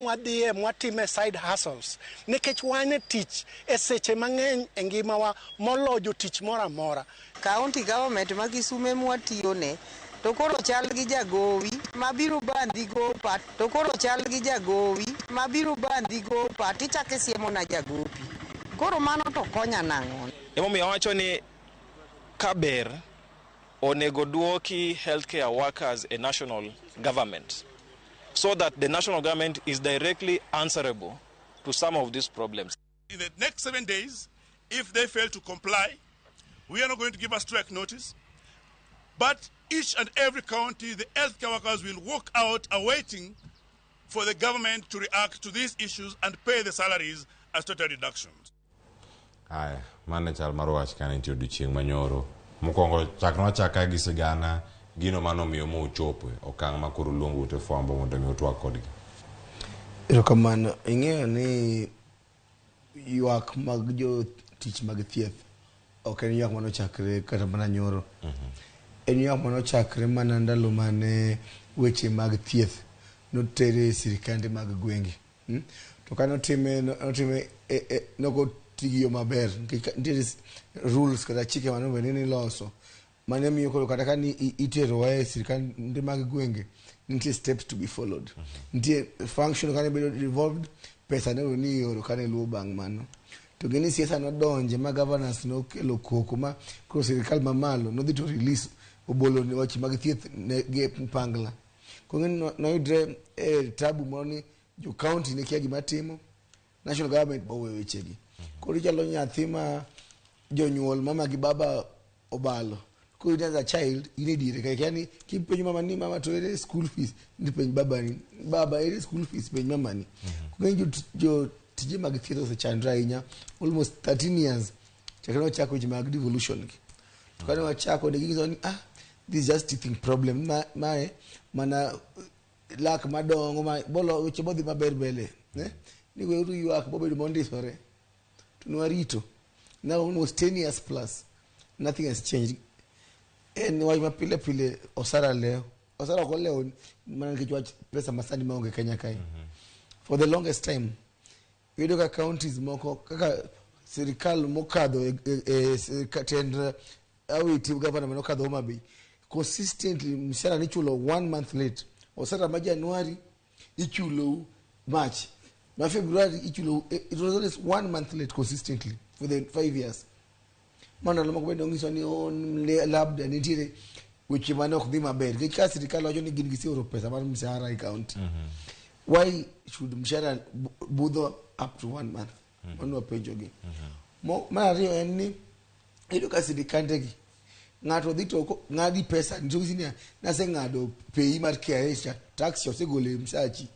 Mwadhiye mwatime side hustles nikech wan e tich e seche mang'eny e ngimawa moloyo jotich moro amora. County government ma Kisumu ema watiyone to koro chal gi jagowi mabiro bandhi gopa to koro chal gi jagowi mabiro bandhi gopa tichako isiemona jagopi. Koro mano to konya nang'o? Emomiyo awacho ni ka ber onego duoki healthcare workers e national government so that the national government is directly answerable to some of these problems. In the next 7 days, if they fail to comply, we are not going to give a strike notice. But each and every county, the healthcare workers will walk out awaiting for the government to react to these issues and pay the salaries as total deductions. Haya, mano e chal mar wach kane nitie odiochieng' manyoro. Mokwongo chaknwa achaka gi sigana gino manomiyo mochopo e okang' ma koro luongo ute fwambo mondo mi utwag kodgi. Erokamano. Ing'eyo ni ywak mag jotich mag thieth ok en ywak manochakre kata mana nyoro. En ywak manochakre mana ndalo mane weche mag thieth notere e sirikande mag gwenge. To ka notime, notime nokoti gi yo maber nikech nitiere rules kata chike mane obed ni iloso mane miyo koro kata ka ni iterowa e sirikande mag gwenge, nitie steps to be followed, nitie function kane bedo devolved, pesa ne ni ioro kane luwo bang' mano. To gini siasa nodonje ma governance nokelo koko ma koro sirikal mamalo nodhi to release obolo ni weche mag thieth ne gi mpangla. Koro ng'eni noyudre e tabu moro ni jo county ne kia gima timo, national government boweyo wechegi. Koro ichalo nyathi ma jonyuol mama gi baba obalo. Koro in as a child in e diere kae, yani kipenjo mama ni, "Mama, to ere school fees?" Ni penj baba ni, "Baba, ere school fees?" Penj mama ni. Koro ng'eny jo tije mag thieth osechandre ahinya almost 13 years chakre wachako weche mag devolution gi. To kane wachako ne ginyiso ni, "Ah, this is just teething problem." Ma mae mana lak madongo ma bolo weche bodhi maber mbele, eh? Ni weuru ywak bobedo mondisore to nwarito. Now almost 10 years plus, nothing has changed. En wach ma pile pile, osara lewo, osara ok olewo mana nikech wach pesa masani maonge Kenya kae. For the longest time iyudo ka counties moko kaka sirikal mokadho e tend Awiti, gavana manokadho Homa Bay, consistently mshahara nichulo one month late. Osara ma January ichulo March, ma February ichulo, it was always one month late consistently for the 5 years. Mano ndalo moko bende onyiso ni, oh, labda nitiere weche mane ok dhi maber nikech ka sirikal wacho ni gin giseoro pesa mar mshahara e county, why should mshahara budho up to one month? Mano wapenjogi. Mar ariyo en ni iyudo ka sirikande gi ng'ato dhi to ng'adi pesa nitiyo niya naseng'ado pei mar KRA cha, tax cha osegolo e msachi,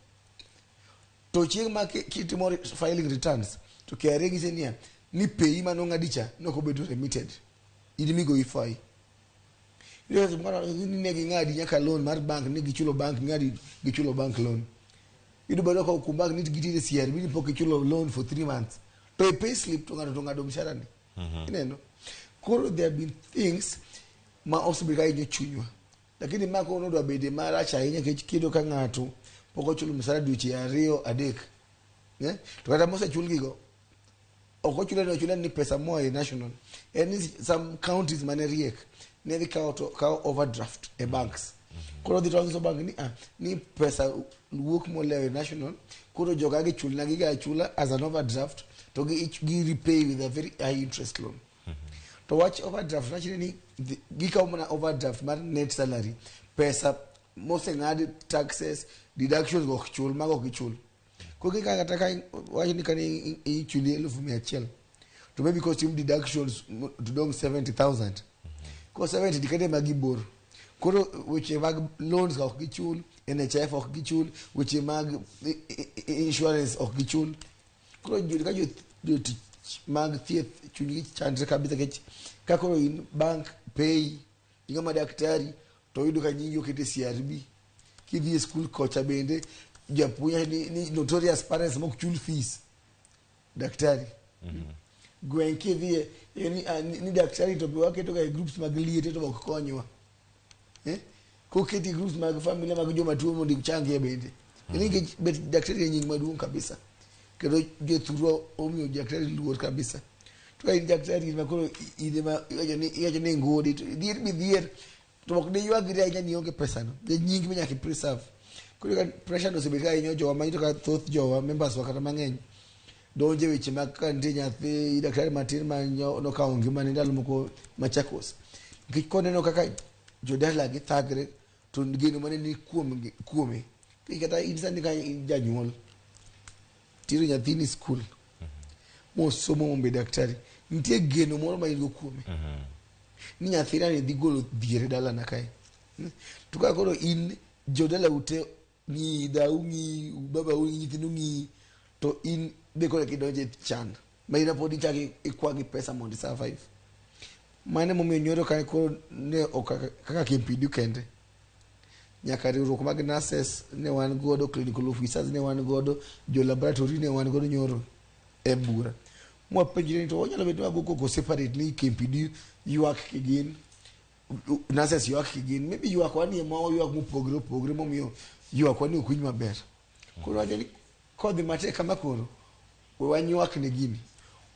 to chieng' ma kitimo filing returns to KRA ng'ise niya ni pei manong'adi cha nokobedo remitted, in migoyi fine. Iyudo ka samoro ni ne ging'adi nyaka loan mar bank, ni gichulo bank, ng'adi gichulo bank loan. Iyudo bado ka kuom bank ni gitiere CRB ni pok ichulo loan for 3 months, to e pay slip to ng'ato to ng'ado mshahara ni. Ineno koro there have been things ma osebedo ka hinyo chunywa, lakini ma koro nodwa bede marach ahinya nikech kiyudo ka ng'ato pok ochulo mshahara dweche 2 3, eh? To kata mosechul gigo ok ochule ni ochule ni pesa moa e national. En ni some counties mane riek ne dhi kawo to kawo overdraft e banks. Koro dhi to nyiso bank ni, ah, ni pesa wuok molewo e national, koro joga gichulna giga achula as an overdraft to gi repay with a very high interest loan. To wach overdraft wachne ni gikawo mana overdraft mar net salary, pesa moseng'ad taxes, deductions go ok chul, mago ok gichul. Koro kika kata ka wach ni kane ichuli 100,000 to maybe kotim deductions to dong 70,000, ko 70 dikete ma gibor. Koro weche mag loans ok gichul, NHIF ok gichul, weche mag insurance ok gichul. Koro ka jotich mag thieth chunygi chandre kabisa nikech ka koro in bank pay ing'ama daktari to yudo ka nyingi oket e CRB. Kidhi e skul kocha bende japuonj ni notorious parents mok chul fees daktari. Gweng' kidhiye ni, ah, ni daktari to be waketo ga e groups mag liete to ok konywa, eh? Koketi groups mag familia mag joma tuo mondo ichangie bende. Nikech bet daktari en nying maduong' kabisa. Kendo jothurwa omiyo daktari luor kabisa. To ka in daktari ma koro in ema iwacho ni ngudi to dhier midhier to ok diywagri ahinya ni ionge pesa no. De nying be nyaka i preserve. Koro ka pressure no osebet ka hinyo jowa ma ka thoth jowa, members wa kata mang'eny donje weche mag ka nitie nyathi daktari matin ma nokawo ngimane ndalo moko Machakos. Nikech koneno kaka jodala gi thagre to geno mane ni kuom kuome. Kata in sani ka in janyuol tiro nyathini skul mosomo mobet daktari, nitie geno moro ma in go kuome ni nyathina ni dhi golo dhier e dalana kae. To ka koro in jodala ute ng'iyi, dau ng'iyi, babau ng'iyi, nyithindu ng'iyi, to in be koro kidonjo e chan ma in pod ichako ikwa gi pesa mondo i survive. Mano emomiyo nyoro ka koro ne ok kaka KMPDU kende, nyaka riwruok mag nurses ne wan godo, clinical officers ne wan godo, jo laboratory ne wan godo nyoro e bura mwapenjre ni to wanyalo bet ni wago koko separate ni KMPDU ywak kigin, nurses ywak kigin, maybe ywak wa ni ema ywak mopogre opogre momiyo ywak wa ni ok winj maber. Koro wacho ni kodhi matek kama, koro we wanywak ne gini,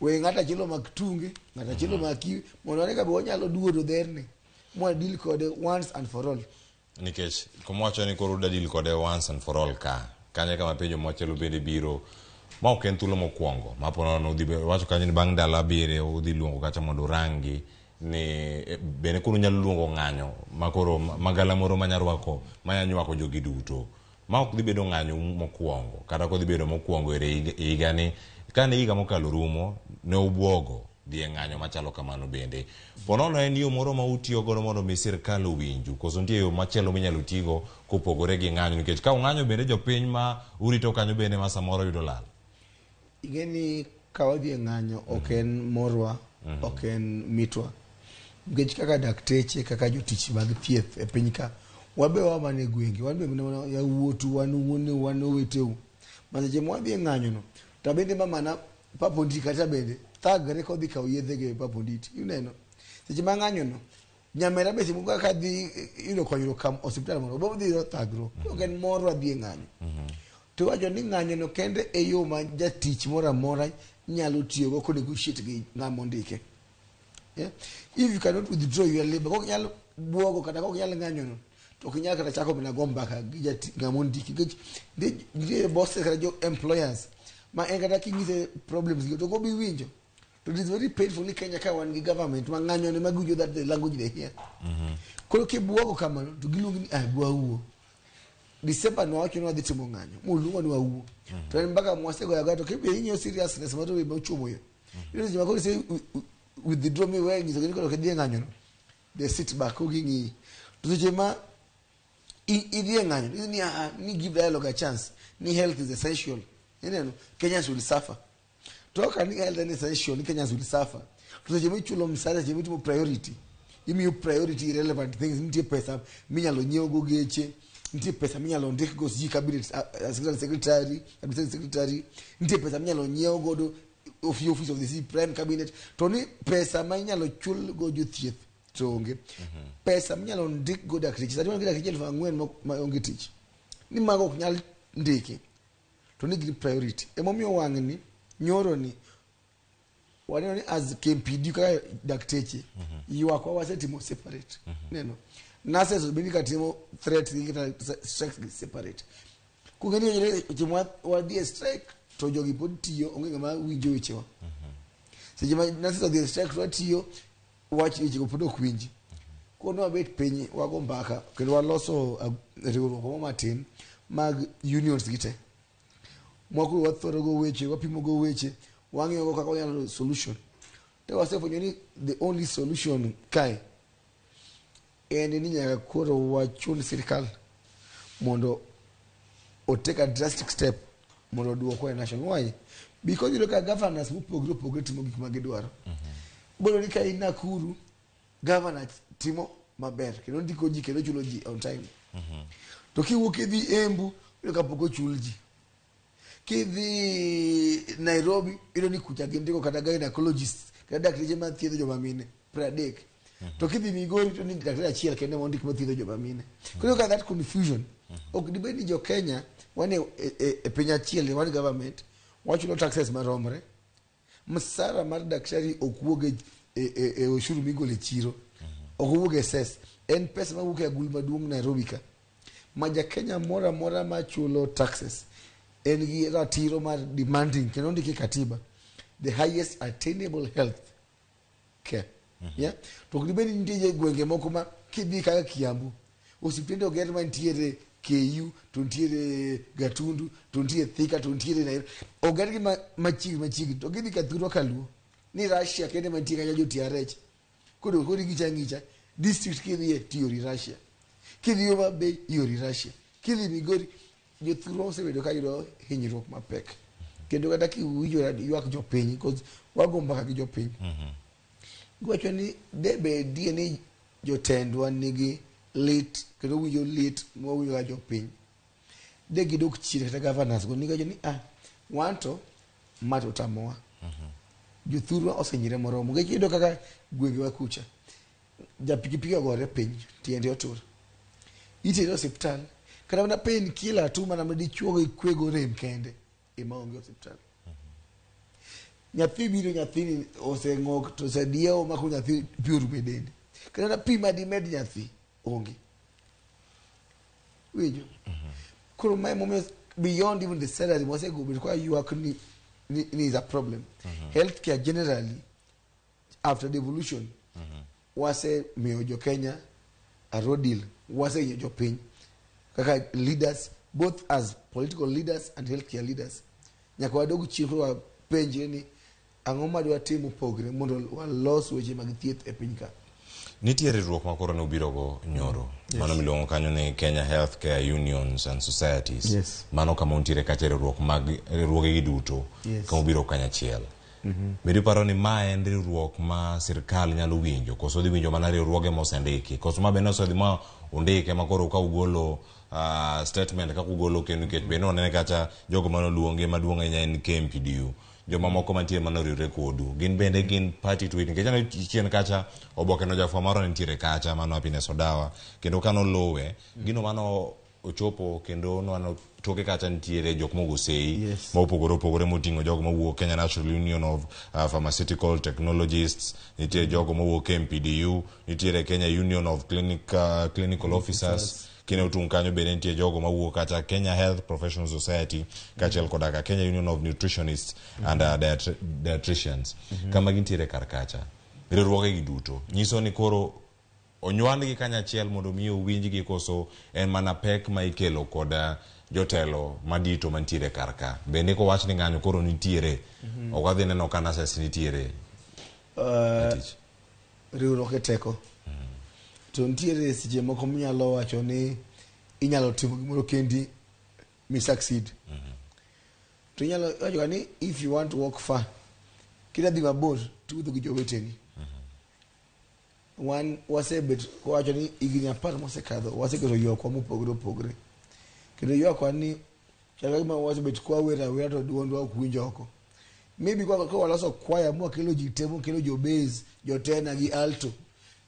we ng'ato achiel omak tunge, ng'ato achiel omak iwe, mondo wane ka be wanyalo duodo dherni mwa deal kode once and for all. Nikech kumawacho ni koro uda deal kode once and for all, ka kanyo kama penjo machielo bende biro ma ok en thuolo mokwongo ma po nono udhi wacho kanyo ni bang' ndalo 7 udhi luongo kacha mondo urangi ni bende koro unyalo luongo ng'anyo ma koro magala moro manya rwako manya nywako jogi duto ma ok dhi bedo ng'anyo mokwongo kata kodhi bedo mokwongo ere higani. Kane higa mokalo rumo ne ubwogo dhi e ng'anyo machalo kamano bende po nono en yo moro ma utiyo godo mondo mi sirkal owinju, koso nitie yo machielo minyalo tigo kopogore gi ng'anyo? Nikech ka ung'anyo bende jopiny ma urito kanyo bende ma samoro yudo lal. Ing'e ni ka wadhi e ng'anyo ok en morwa, ok en mitwa, nikech kaka dakteche, kaka jotich mag thieth e piny ka, wabe wa mana e gwenge, wan be mana yawuotu, wan wuoneu, wan oweteu. Ma seche ma wadhi e ng'anyo no to bende mamana Paponditi kata bende thagre kodhi kawo yedhege Paponditi. Ineno seche ma ng'anyo no nyamera be seche moko kaka dhi yudo konyruok kam osiptal moro bo dhi yudo thagruok. Ok en morwa dhi e ng'anyo. To iwacho ni ng'anyo no kende e yo ma jatich moro amora nyalo tiyogo ko negotiate gi ng'ama ondike. Yeah? If you cannot withdraw your labor, kok nyal buogo kata kok nyal ng'anyo no, to ok inyal kata chako mana go mbaka gi ng'ama ondiki. Nikech nitie bosses kata jo employers ma en kata king'ise problems gi to ok obi winjo. To it is very painful ni Kenya ka wan gi government ma ng'anyo ne magiwinjo, that the language they hear. Koro kibuogo kamano to giluongi ni ah bwawuo. December nowacho ni wadhi timo ng'anyo, moluongo ni wawuo. To en mbaka mwasegoyo agoya to kibe ing'iyo seriousness mar we mochomo yo. Iyudo seche ma koro ise withdraw mi we nyisogi ni koro ok idhi e ng'anyo no, they sit back ko ging'iyi. To seche ma idhi e ng'anyo, ni ah, ni give dialogue a chance, ni health is essential. Ineno, Kenyans will suffer. To ka ni health en essential, ni Kenyans will suffer. To seche michulo msara, seche mitimo priority, imiyo priority irrelevant things, nitie pesa minyalo nyiew go geche, nitie pesa minyalo ndik go sijui cabinet assistant secretary, administrative secretary, nitie pesa minyalo nyiew godo office of the C prime cabinet, to ni pesa ma inyalo chul go jothieth to onge. Pesa minyalo ndik go dakteche, sani wan gi dakteche 4,000 ma onge tich. Ni mago ok nyal ndiki. To ni gin priority. Emomiyo wang'ni, nyoro ni, waneno ni as KMPDU kaka dakteche, ywakwa wasetimo separate. Neno. Nurses bende ka timo threat gi kata strikes gi separate. Kung'e ni seche ma wadhi e strike to jogi pod tiyo, onge ng'ama winjo wechewa. Seche ma nurses odhi e strike to watiyo, wach wechego pod ok winji. Koro ne wabet piny wago mbaka kendo waloso riwruok moro matin mag unions gi te. Mwakoro wathoro go weche, wapimo go weche, wang'iyo go kaka wanyalo solution. To wasefwenyo ni the only solution kae en ni nyaka koro wachun sirikal mondo o take a drastic step mondo oduokwa e national. Why? Because iyudo ka governors mopogore opogore timo gik ma gidwaro. Bedo ni ka in Nakuru, governor timo maber kendo ndiko ji kendo chulo ji on time. To kiwuok idhi Embu, iyudo ka pok ochul ji. Kidhi Nairobi, iyudo ni kucha gindiko kata gynecologist kata dakteche mathiedho joma mine 30. To kidhi Migori to ni daktari achiel kende mondik mathiedho joma mine. Koro ka that confusion ok dibed ni jo Kenya wan e piny achiel, wan government wachulo taxes maromre. Msara mar daktari ok wuog e oshuru migolo e chiro, ok owuog e cess, en pesa mawuok e agul maduong' Nairobi ka, ma ja Kenya moro amora machulo taxes en gi ratiro mar demanding, kendo ondiki e katiba, the highest attainable health care. Yeah? To ok dibed ni nitie gwenge moko ma kidhi kaka Kiambu, osiptende oger mantiere KU, to nitiere Gatundu, to nitiere Thika, to nitiere Nairobi, oger gi machiegni machiegni, to gidhi Kathurwa Kaluo ni Russia kende mantie kanyo jotia rech. Koro koro ing'icha ng'icha district, kidhiye tiori Russia, kidhi Homa Bay iori Russia, kidhi Migori. Jothurwa osebedo ka yudo hinyruok mapek, kendo kata kiwinjo ywak jopiny, because wago mbaka gi jopiny, giwacho ni de bedie ni jotendwa nigi lit kendo winjo lit mwawinjo ga jopiny, de gidok chien, kata governors go nigiwacho ni ah, wan to ma to otamowa, jothurwa osenyire moromo. Nikech iyudo kaka gwengewa kucha, japikipiki ogore piny, tiende otur, itere osiptal, kata mana pain killer tu mana madichuo gi kwego rem kende ema onge osiptal. Nyathi biro, nyathini oseng'ok to osediewo mako nyathi, pi orumo e dende, kata mana pi madimed nyathi onge. Winjo? Koro mae momiyo beyond even the salary mwasego bet kwa ywak ni is a problem. Healthcare generally after devolution wasemiyo jo Kenya a raw deal, wasehinyo jopiny kaka leaders, both as political leaders and healthcare leaders. Nyaka wadog chien, koro wapenjre ni ang'o ma dwatim mopogre mondo walos weche mag thieth e piny ka. Nitie riwruok ma koro ne ubirogo nyoro, mano miluongo kanyo ni Kenya Healthcare Unions and Societies. Mano kama untiere kacha, riwruok mag riwruogegi duto kama ubiro kanyachiel. Bende iparo ni ma en riwruok ma sirkal nyalo winjo, koso dhi winjo mana riwruoge mosendiki, koso ma bende osedhi ma undike ma koro ka ugolo statement kaka ugolo kendo? Nikech bende wanene kacha jogo manoluongi maduong' ahinya en KMPDU, jomamoko mantie manoriwre kodu gin bende gin party to it, nikech aneno chien kacha oboke no jafwambo moro nitiere kacha, mano Happiness Odawa, kendo kanoluwe gino mano ochopo kendo nwano toke kacha nitiere jok mogo sei mopogore opogore, moting'o jogo mawuok Kenya National Union of Pharmaceutical Technologists, nitie jogo mawuok KMPDU, nitiere Kenya Union of Clinical Officers, kine otung' kanyo bende nitie jogo mawuok kata Kenya Health Professional Society, kaachiel koda ka Kenya Union of Nutritionists and Dietitians. Kama gintiere kar kacha, riwruoge gi duto nyiso ni koro onywandgi kanyachiel mondo mi owinjgi, koso en mana pek ma ikelo kod jotelo madito mantiere kar ka? Bende kowach ni ng'anyo koro nitiere, ok wadhi neno ka nurses nitiere e tich. Riwruok e teko, to nitiere seche moko minyalo wacho ni inyalo timo gimoro kendi mi succeed, to inyalo wacho ga ni if you want to walk far, kidwa dhi mabor tiwuotho gi joweteni. Wan wasebet kowacho ni higni 10 mosekadho waseketo ywakwa mopogore opogore, kendo ywakwa ni chal ka gima wasebet kwawer awera to duondwa ok winj oko. Maybe ka waloso kwaya mwakelo ji te, mwakelo jo bass, jo tenor gi alto,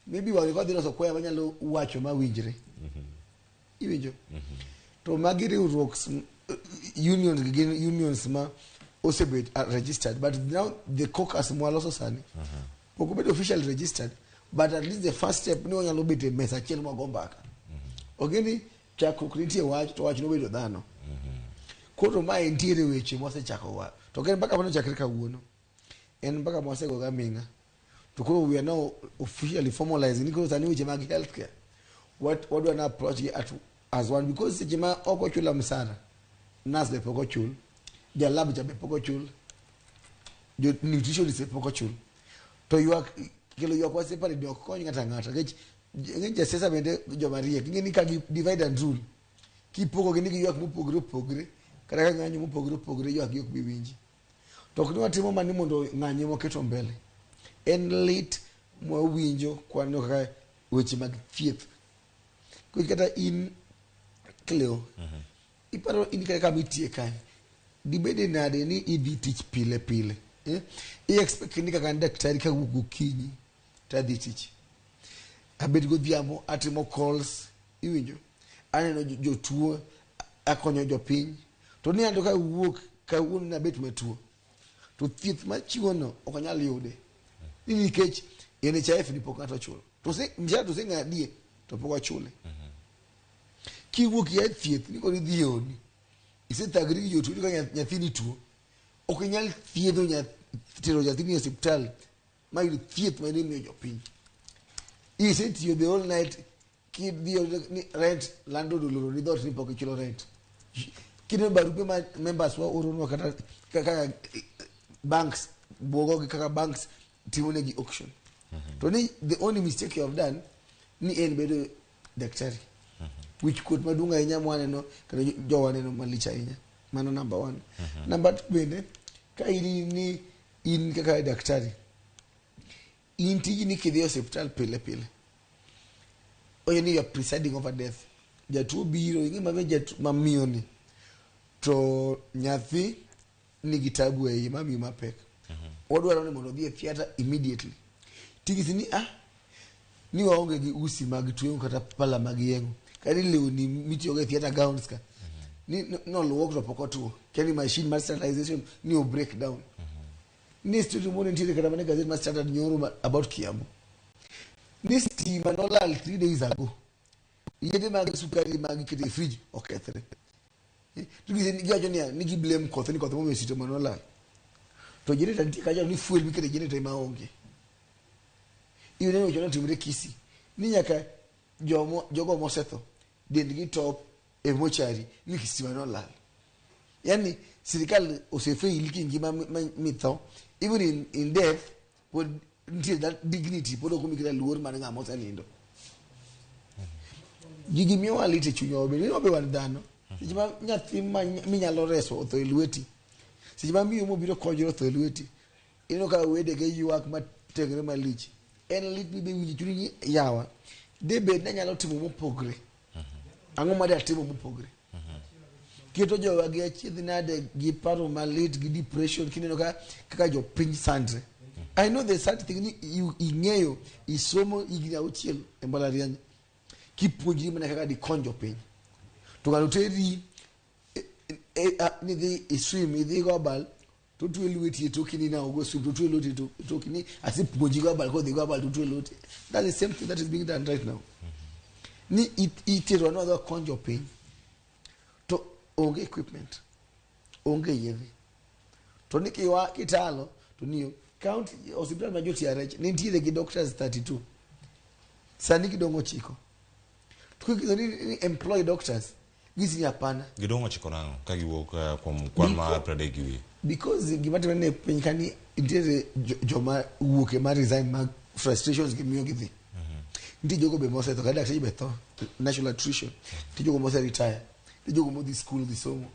maybe wang'e ka wadhi loso kwaya manyalo wacho mawinjre. Iwinjo? To magi riwruok, unions gi gin unions ma osebet registered, but now the caucus mwaloso sani pok obedo officially registered, but at least the first step ni wanyalo bet e mesa achiel mwago mbaka. Ong'e chakruok nitie wach to wach nobedo dhano. Koro mae nitiere weche mwasechako wa to ok en mbaka manochakre kawuono, en mbaka mwasego gaming'a, to koro we are now officially formalizing ni koro sani weche mag healthcare what wadwa na approach gi as one, because seche ma ok ochula msara, nurse be pok ochul, jalab cha be pok ochul, jo nutritionist be pok ochul, to ywak kelo ywak wa separate ni ok kony ng'ato ang'ata, nikech ng'eny jasiasa bende joma riek ing'e ni ka gi divide and rule, kipogogi ni gi ywak mopogore opogore kata ka ng'anyo mopogore opogore, ywak gi ok bi winji. To ok ni watimo mani mondo ng'anyo moketo mbele, en lit mwawinjo kwaneno kaka weche mag thieth. Nikech kata in Cleo, iparo in kata kama itie kae, dibede nade ni idhi tich pile pile, eh? I expect ni kaka an daktari kawuok gokinyi to adhi tich. Abet godhiambo atimo calls, iwinjo, aneno jotuo, akonyo jopiny. To ni anto kawuok kawuono nabet matuo, to thieth machiwono ok anyal yude. Ni nikech NHIF ni pok ng'ato ochulo. To se mshahara to oseng'adie to pok ochule. Kiwuok ia e thieth ni koro idhi e odi, isethagri gi jotuo ka nyathini tuo, ok inyal thiedho tero nyathini e osiptal ma yud thieth ma imiyo jopiny. Isetiyo the whole night kidhi ni rent landlord oloro ni dhoot ni pok ichulo rent. Kineno barupe ma members wa oronwa kata kaka banks buogogi kaka banks timo negi auction. To ni the only mistake you have done ni en bedo daktari. Wich kuot maduong' ahinya mwaneno kendo jowa neno malich ahinya. Mano number one. Number two bende ka in ni in kaka daktari in tiji ni kidhi e osiptal pile pile oye ni you are presiding over death. Jatuo biro ing'e mabe jatuo mamiyo ni to nyathi nigi tabu e iye mamiyo mapek. Odwaro ni mondo odhi e theatre immediately. Ting'isi ni ah ni waonge gi usi mag tweng'o kata pala mag yeng'o kata ni lewni mitiyogo e theatre gowns ka ni noluok to pok otuo kia ni machine mar sterilization ni o break down. Ni story moro nitiere kata mana e gazet mar Standard nyoro about Kiambu ni stima nolal 3 days ago, yedhe mag sukari mag iketo e fridge okethre. To giwacho niya ni gi blame koth ni koth momiyo sitima nolal to generator nitie kacha ni fuel miketo e generator ema onge. Ineno weche notimre Kisii ni nyaka jogo mosetho dendgi top e mochari ni stima nolal. Yani sirikal osefail kingima mitho even in death pod nitie that dignity pod ok omi kata luor mar ng'ama osenindo. Gigi miyowa lit e chunywa wabe, ni wabe wan dhano. Seche ma nyathi ma minyalo reso otho e lweti, seche ma miyo mobiro konyore otho e lweti, ineno ka wedege ywak matengre malich. En lit mibe winjo chunyi ni yawa, de bed ni anyalo timo mopogre. Ang'o ma datimo mopogre? Keto jowa gi achiedh nade gi paro malit gi depression kineno ka kaka jopiny sandre. I know the sad thing ni ing'eyo isomo higni 6 e mbalariany kipuonjri mana kaka dikony jopiny. To ng'ato teri nidhi iswim idhi go abal to twe lweti e toki ni na ogo swim to twe lweti e toki ni asepuonji go abal kodhi go abal to twe lweti. That's the same thing that is being done right now. Ni itero ni wadhi wakony jopiny to onge equipment, onge yedhe. To ni kiwa kitalo to niyo county hospital ma jo-TRH nitiere gi doctors 32 sani gidong' 9. To kikiso ni employ doctors gisi ni hapana. Gidong' 9 nang'o ka giwuok kuom kwan mar 30 gi wiye? Because gima timore ne piny ka ni nitiere joma wuok e ma resign mag frustrations gi miyo gidhi. Nitie jogo be mosetho kata dakteche be tho natural attrition. Nitie jogo mose retire. Nitie jogo modhi school dhi somo.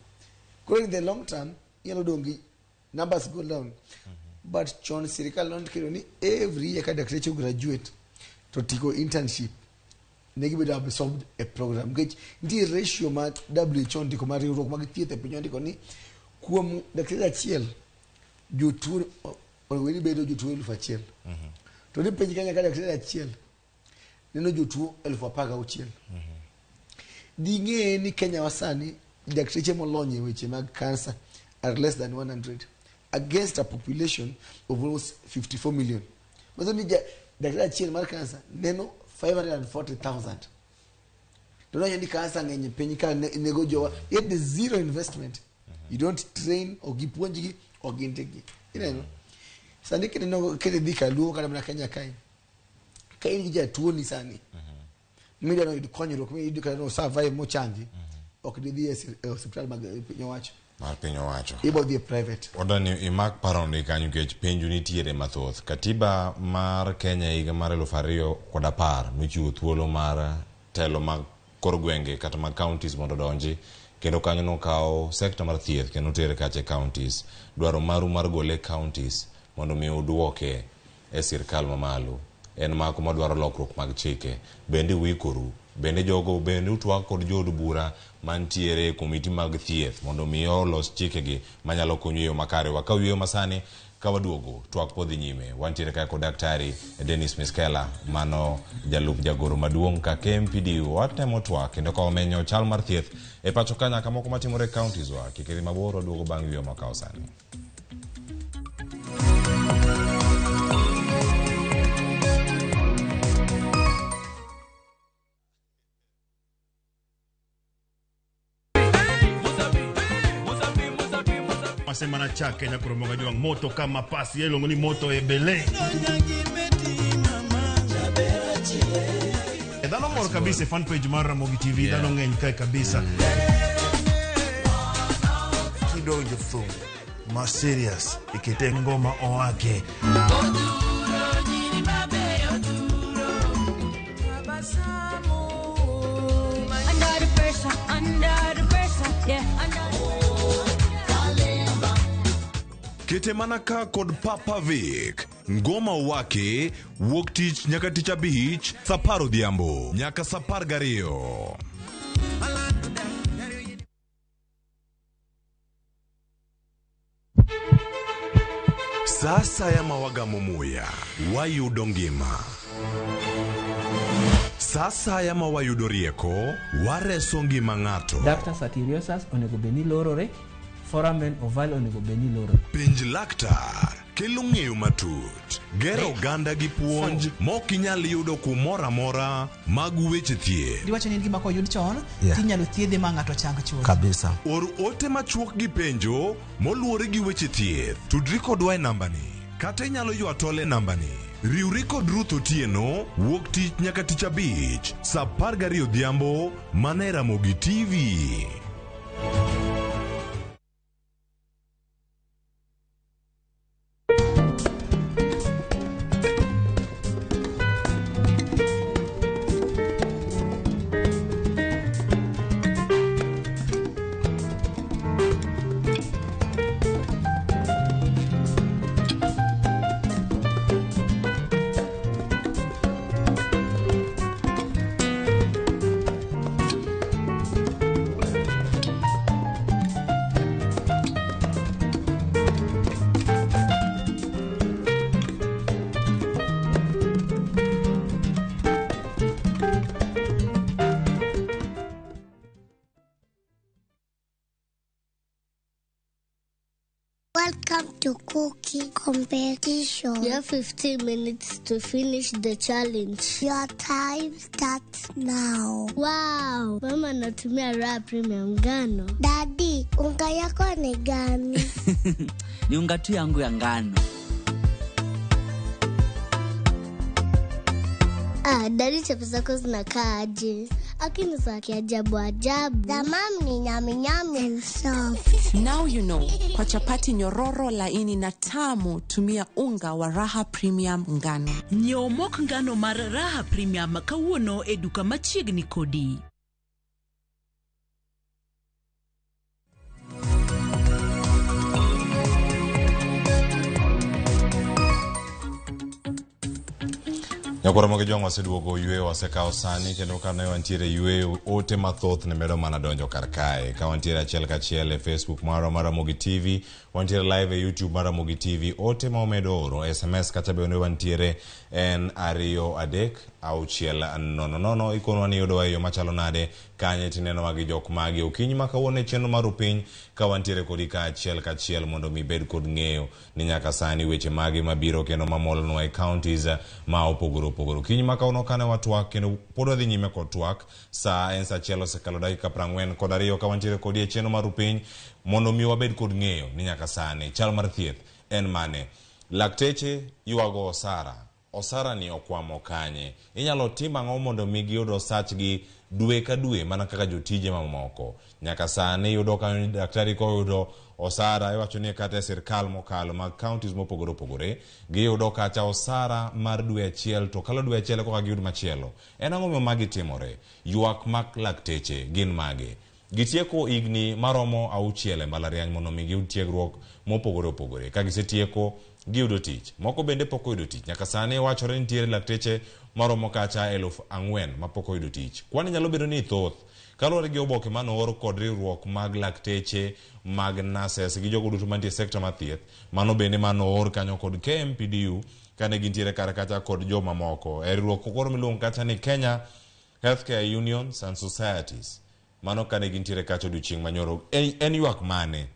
Koro in the long term inyalo dong' gi numbers go down. But chon sirikal nondikelo ni every year ka dakteche graduate to tiko internship ne gibedo absorbed e program nikech nitie ratio ma WHO ondiko mar riwruok mag thieth e piny ondiko ni kuom daktari achiel jotuo onego bed ni bedo jotuo 1000. To ni piny Kenya ka daktari achiel neno jotuo 16,000. Ding'e ni Kenya wa sani dakteche molony e weche mag cancer are less than 100 against a population of almost 54 million. Manyiso ni daktari achiel mar cancer neno 540,000. To nowacho ni cancer ng'eny e piny ka nego jowa yet there's zero investment. You don't train ok gipuonjgi ok gindikgi. Ineno? Sani kineno kidhi kaluo kata mana Kenya kae ka in gi jatuo ni sani midwa ni oyud konyruok miyud kata no survive mochangi ok didhi e osiptal mag piny owacho. Mar piny owacho. Ibo dhi e private. Wadwa ni imak paroni kanyo nikech penjo nitiere mathoth. Katiba mar Kenya higa mar 2010 nochiwo thuolo mar telo mag kor gwenge kata mag counties mondo odonji kendo kanyo nokawo sekta mar thieth kendo otere kacha e counties. Dwaro maru mar gole e counties mondo mi uduoke e sirkal mamalo en mako madwaro lokruok mag chike. Bende uikoru Bende jogo bende utwak kod jood bura mantiere e komiti mag thieth mondo mi olos chikegi manyalo konyo e yo makare. Wakaw yueyo masani ka waduogo twak pod dhi nyime. Wantiere kae kod Daktari Dennis Miskellah, mano jalup jagoro maduong' ka KMPDU. Watemo twak kendo ka wamenyo chal mar thieth e pacho ka nyaka moko matimore e counties wa. Kik idhi mabor, waduogo bang' yueyo makawo sani. Masema na chake nyakoromoga jwang moto kama pasi iluongo ni moto ebele. E dhano mor kabisa e fan page mar Ramogi TV, dhano ng'eny kae kabisa. Kidonjo thum ma serious ikete ngoma owake. Under the pressure, under the pressure, yeah, under. Kete mana ka kod Papa Vic. Ngoma wake wuok tich nyaka tich abich saa apar odhiambo nyaka saa apar gariyo. Sa asaya ma wagamo muya, wayudo ngima. Sa asaya ma wayudo rieko, wareso ngima ng'ato. Ductus arteriosus onego bed ni lorore, foramen ovale onego bed ni lorore. Penj laktar kelo ng'eyo matut, gero oganda gi puonj mok inyal yudo kumoro amora mag weche thieth. Giwacho ni en gima koyud chon tinyalo thiedhe ma ng'ato chang chuth. Kabisa. Or ote machuok gi penjo moluwore gi weche thieth. Tudri kodwa e nambani kata inyalo ywa tol e nambani. Riwri kod Ruth Otieno wuok tich nyaka tich abich saa 12 odhiambo mana e Ramogi TV. Welcome to cooking competition. You have 15 minutes to finish the challenge. Your time starts now. Wow, mama anatumia Raha Premium ngano. Daddy, unga yako ni gani? Ni unga tu yangu ya ngano. Ah, daddy, chapo zako zinakaa aje? Akini za kiajabu ajabu. The mom ni nyami nyami and soft. Now you know. Kwa chapati nyororo laini na tamu, tumia unga wa Raha Premium ngano. Nyiew mok ngano mar Raha Premium kawuono e duka machiegni kodi. Nyakwara mogi jwang' waseduogo yweyo wasekawo sani kendo ka ne wantiere yweyo ote mathoth ne medo mana donjo kar kae ka wantiere achiel kachiel e Facebook marwa mar Ramogi TV, wantiere live e YouTube mar Ramogi TV. Ote ma umedo oro SMS kata bende wantiere en 2 3 6 0 0. Ikonwa ni yudowa e yo machalo nade kanye tinenowa gi jok magi okinyi ma kawuono e chenro mar Rupiny ka wantiere kodi ka achiel kachiel mondo mi ibed kod ng'eyo ni nyaka sani weche mage mabiro kendo mamolnwa e counties ma opogore opogore. Okinyi ma kawuono kane watwak kendo pod wadhi nyime kod twak, sa en sa achiel osekalo dakika 42 ka wantiere kodi e chenro mar Rupiny mondo mi wabed kod ng'eyo ni nyaka sani chal mar thieth en mane. Lakteche ywago osara. Osara ni okwamo kanye? Inyalo tim ang'o mondo mi giyud osachgi dwe ka dwe mana kaka jotije mamoko? Nyaka sani yudo ka daktari koyudo osara, iwacho ni kata e sirkal mokalo mag counties mopogore opogore, giyudo kacha osara mar dwe achiel to kalo dwe achiel koka giyud machielo. En ang'o momiyo magi timore? Ywak mag lakteche gin mage? Gitieko higni maromo 6 e mbalariany mondo mi giyud tiegruok mopogore opogore. Ka gisetieko giyudo tich. Moko bende pok oyudo tich. Nyaka sani wachore ni nitiere lakteche maromo kacha 4,000 mapok oyudo tich. Kwani nyalo bedo ni thoth kaluwore gi oboke manoor kod riwruok mag lakteche mag nurses gi jogo duto mantie e sekta mar thieth, mano bende manoor kanyo kod KMPDU kane gintiere kar kacha kod joma moko e riwruok koro miluongo kacha ni Kenya Healthcare Unions and Societies. Mano kane gintiere kacha odiochieng' manyoro. En ywak mane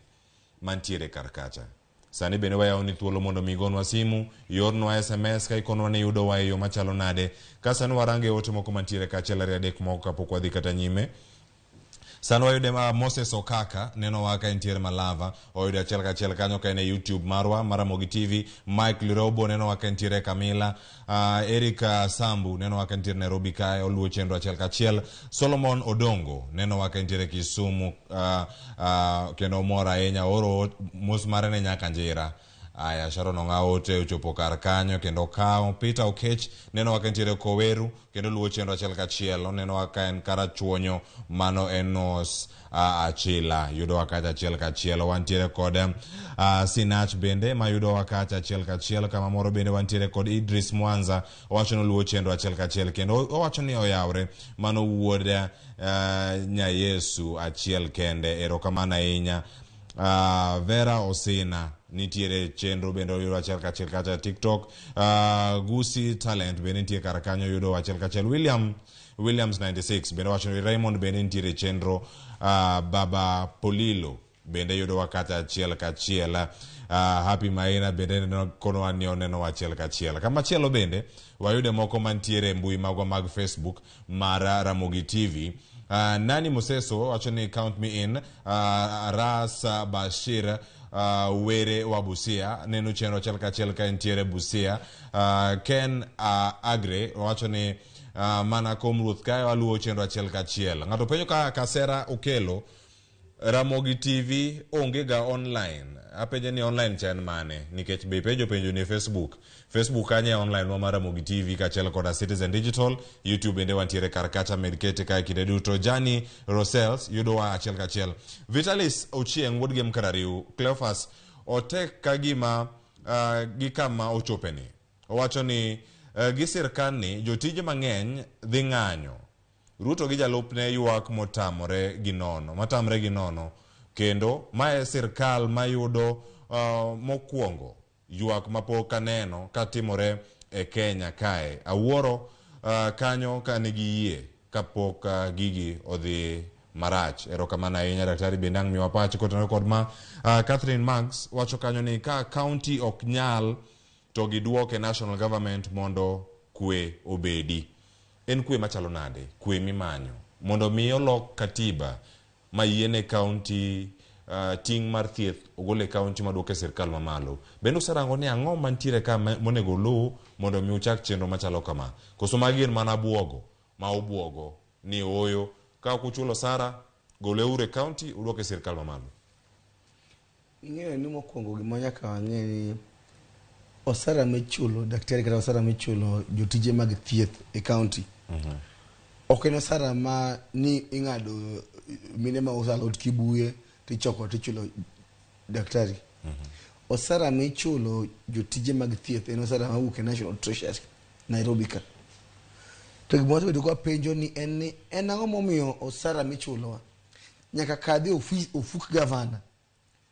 mantiere kar kacha? Sani bende wayawo ni thuolo mondo mi igonwa simu, iornwa SMS ka ikonwa ni iyudowa e yo machalo nade. Ka sani warange ote moko mantiere ka achiel ariyo adek moko kapok wadhi kata nyime. Sani wayude ma Moses Okaka nenowa ka entiere Malava, oyudo achiel kachiel kanyo ka en e YouTube marwa mar Ramogi TV. Mike Lirobo nenowa ka entiere Kamila. Eric Sambu nenowa ka entiere Nairobi kae, oluwo chenro achiel kachiel. Solomon Odongo nenowa ka entiere Kisumu, kendo omor ahinya, ooro mos mare ne nyaka Njira. Aya, Sharon Ong'awo ote ochopo kar kanyo kendo okawo. Peter Okech nenowa ka entiere Koweru kendo luwo chenro achiel kachiel. Onenowa ka en Karachuonyo, mano Enos Achila yudowa kacha achiel kachiel. Wantiere kod Sinach bende mayudowa kacha achiel kachiel. Kama moro bende wantiere kod Idris Mwanza, owacho ni oluwo chenro achiel kachiel kendo owacho ni oyawre, mano wuod Nyayesu achiel kende. Erokamano ahinya. Vera Osina nitiere chenro bende oyudo achiel kachiel kacha TikTok. Gusi Talent bende nitie kar kanyo yudo achiel kachiel. Williams 96 bende wacho ni Raymond bende nitiere chenro. Baba Polilo bende yudowa kacha achiel kachiel. Happy Maina bende neno konowa ni oneno achiel kachiel. Kamachielo bende wayude moko mantiere e mbui magwa mag Facebook mar Ramogi TV. Nani Museso wacho ni count me in. Ras Bashir Were wa Busia neno chenro achiel kachiel ka entiere Busia. Ken Agre wacho ni mana kom ruoth kae waluwo chenro achiel kachiel. Ng'ato penjo ka Kasera Okelo Ramogi TV onge ga online. Apenje ni online cha en mane? Nikech be penjo ni Facebook. Facebook kanye online wa mar Ramogi TV kaachiel koda Citizen Digital. YouTube bende wantiere kar kacha, med kete kae kinde duto. Jani Rosels yudowa achiel kachiel. Vitalis Ochieng wuod Gem Karariu. Cleophas otek ka gima gi kama ochopeni. Owacho ni gi sirkal ni jotije mang'eny dhi ng'anyo. Ruto gi jalupne ywak motamore gi nono, matamre gi nono, kendo mae sirkal mayudo mokwongo ywak mapok aneno katimore e Kenya kae. Awuoro kanyo ka nigi yie kapok gigi odhi marach. Erokamano ahinya daktari bende ang' miwa pache kotenore kod ma. Catherine Marks wacho kanyo ni ka county ok nyal to giduoke national government mondo kwe obedi. En kwe machalo nade? Kwe mimanyo mondo mi olok katiba ma yiene county ting' mar thieth ogol e county maduoke sirkal mamalo. Bende userango ni ang'o mantiere ka monego oluw mondo mi uchak chenro machalo kama? Koso magi gin mana buogo ma ubuogo ni ooyo ka ok uchulo osara goleuru e county uduoke sirkal mamalo. Ing'eyo ni mokwongo gima nyaka wang'e ni osara michulo daktari kata osara michulo jotije mag thieth e county ok en osara ma ni ing'ado mine ma uso alot Kibuye tichoko tichulo daktari. Osara michulo jotije mag thieth en osara mawuok e National Treasury Nairobi ka. To gima wasebedo ka wapenjo ni en ni en ang'o momiyo osara michulowa nyaka kadhi ofuk gavana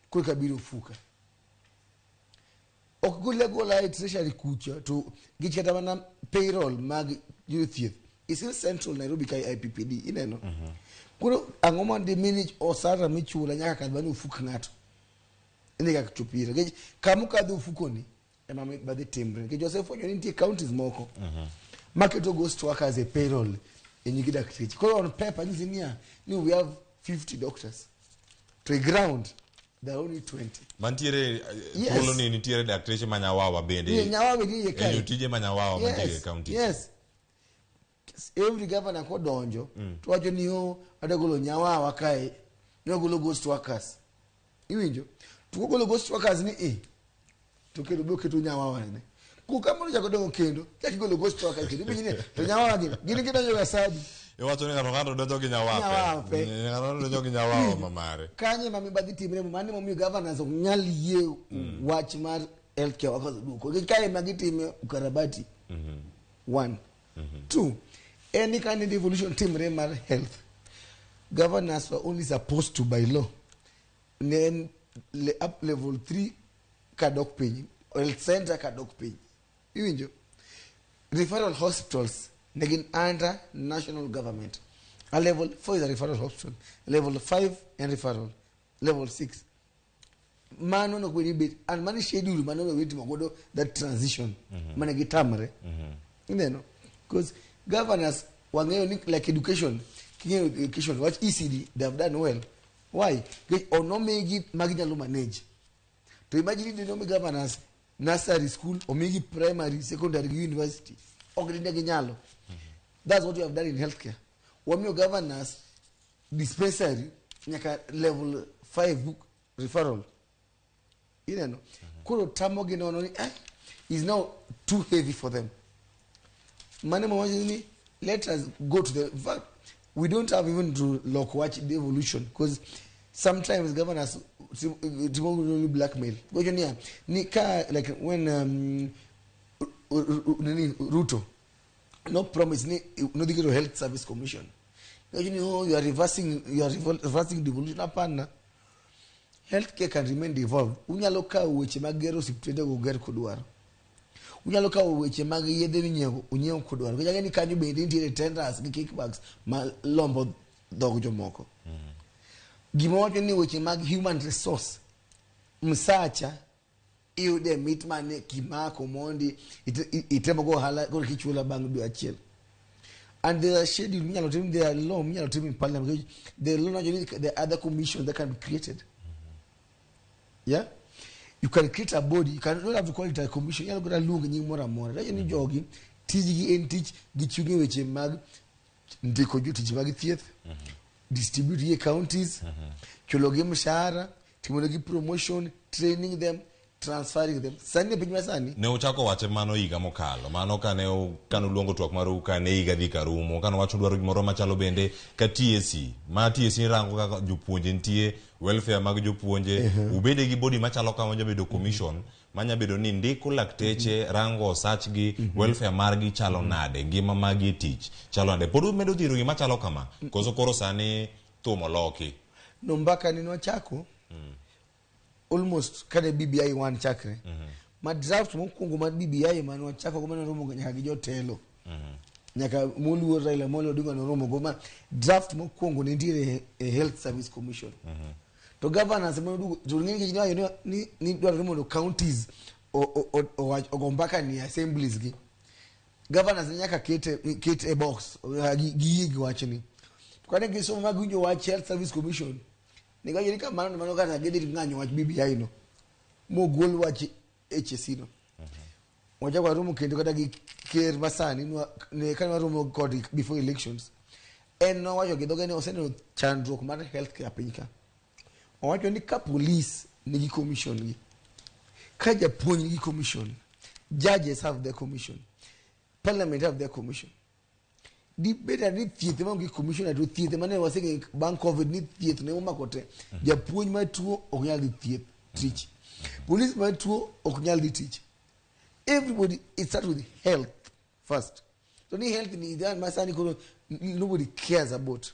korka biro ofuka. Ok gole agola e treasury kucha to gich kata mana payroll mag jothieth is in central Nairobi ka IPPD ineno. Koro ang'o ma dimini osara michula nyaka kadh mana ofuk ng'ato ine kaka chop ire nikech kama okadho ofukoni ema badhi timre nikech wasefwenyo ni nitie counties moko maketo ghost workers e payroll e nying dakteche. Koro on paper nyisi niya ni we have 50 doctors to e ground there are only 20. Mantiere Yes. thuolo ni nitiere dakteche ma Nyawawa bende. Ni Nyawawa bende iye kae. E jotije ma Nyawawa mantiere e county. Yes. Every governor kodonjo to wacho ni o adwa golo Nyawawa kae ni wagolo ghost workers. Iwinjo? To kogolo ghost workers ni e to kendo biro keto Nyawawa ne. Ku kamano chako dongo kendo chak igolo ghost workers kendo iwinjo ni to Nyawawa gin gidonjo ga sadi. Iwacho ni ng'ato ng'ato donjo gi Nyawape. Nyawape. Ng'ato ng'ato donjo gi Nyawawa mamare. Kanye ma mibadhi timre mano emomiyo governors ok nyal yie wach mar healthcare workers duoko. Nikech kae ema gitime ukarabati. One. Two, any kind of devolution timre mar health, governors were only supposed to by law ne en up level 3 kadok piny, health center kadok piny. Iwinjo? Referral hospitals ne gin under national government. A level 4 is a referral hospital, level 5 en referral, level 6 mano nok bed bet and mano schedule mano onego bed timo godo that transition mane gitamre. Ineno, because governors wang'eyo ni like education, king'eyo education wach ECD, they have done well. Why? Nikech onomigi maginyalo manage. To imagine ni nomi governors nursery school, omigi primary, secondary gi university, ok dine ginyalo. That's what we have done in healthcare. Wamiyo governors dispensary nyaka level 5 referral. Ineno, koro tamogi nono ni is now too heavy for them. Mane mawacho ni let us go to the, in fact, we don't have even to lock watch devolution, because sometimes governors timo ni blackmail. Gocho niya ni ka like when nini Ruto no promise ni nodhi keto health service commission. Gocho ni, oh, you are reversing devolution. Hapana, healthcare can remain devolved. Unyalo kawo weche mag gero osiptende go ger kodwaro, unyalo kawo weche mag yedhe minyiewo unyiew kodwaro, nikech ang'e ni kanyo bende nitiere tenders gi kickbacks ma lombo dhog jomoko. Gima wacho ni weche mag human resource, msacha iyude mit mane kimako mondi itemo go ohala koro kichula bang' dwe achiel. And there are schedule minyalo tim, there are law minyalo tim in parliament, because the law wacho ni there are other commissions that can be created. Yeah, you can create a body, you can not have to call it a commission, inyalo kata luonge nying moro amora. Wacho ni jogi tijgi en tich gichung' e weche mag ndiko jotich mag thieth, distribute gi e counties, chulogi mshahara, timonegi promotion, training them, transferring them. Sani e piny masani Ne uchako wache mano higa mokalo, mano kane uluongo twak maru kane higa dhi karumo, kane wacho dwaro gimoro machalo bende ka TSC ma TSC rango kaka jopuonje nitie, welfare mag jopuonje, ubede gi body machalo kama nya bedo commission manya bedo ni ndiko lakteche, rango osachgi, welfare margi chalo nade, ngima magi e tich chalo nade. Pod umedo dhiro gima chalo kama koso koro sani thum oloki? No, mbaka ni nwachako almost kane BBI 1 chakre. Ma draft mokwongo mar BBI mane wachako go mane romo nyaka gi jotelo, nyaka moluor Raila Amolo Odinga noromo go, ma draft mokwongo ne nitiere e Health Service Commission. To governors ema noduogo to ng'e nikech niwacho ni dwarore mondo counties ogo mbaka ni assemblies gi governors ne nyaka ket e box giyie gi wachni. To kane gisomo ma giwinjo wach Health Service Commission, ne giwacho ni kamano to mano kata gidhi ng'anyo wach BBI no mogol wach HSC no. Wachako waromo kendo kata gi ker masani ne kane waromo kod before elections, en nowacho gi dhoge ni oseneno chandruok mar healthcare piny ka. Owacho ni ka police nigi commission gi, ka japuonj nigi commission, judges have their commission, parliament have their commission, dibed ni thieth ema onge commission, to thieth mane waseng'eyo bang' COVID ni thieth ne omako te. Japuonj matuo ok nyal dhi thieth tich, police matuo ok nyal dhi tich. Everybody, it starts with health first. To ni health ni idhan masani koro nobody cares about.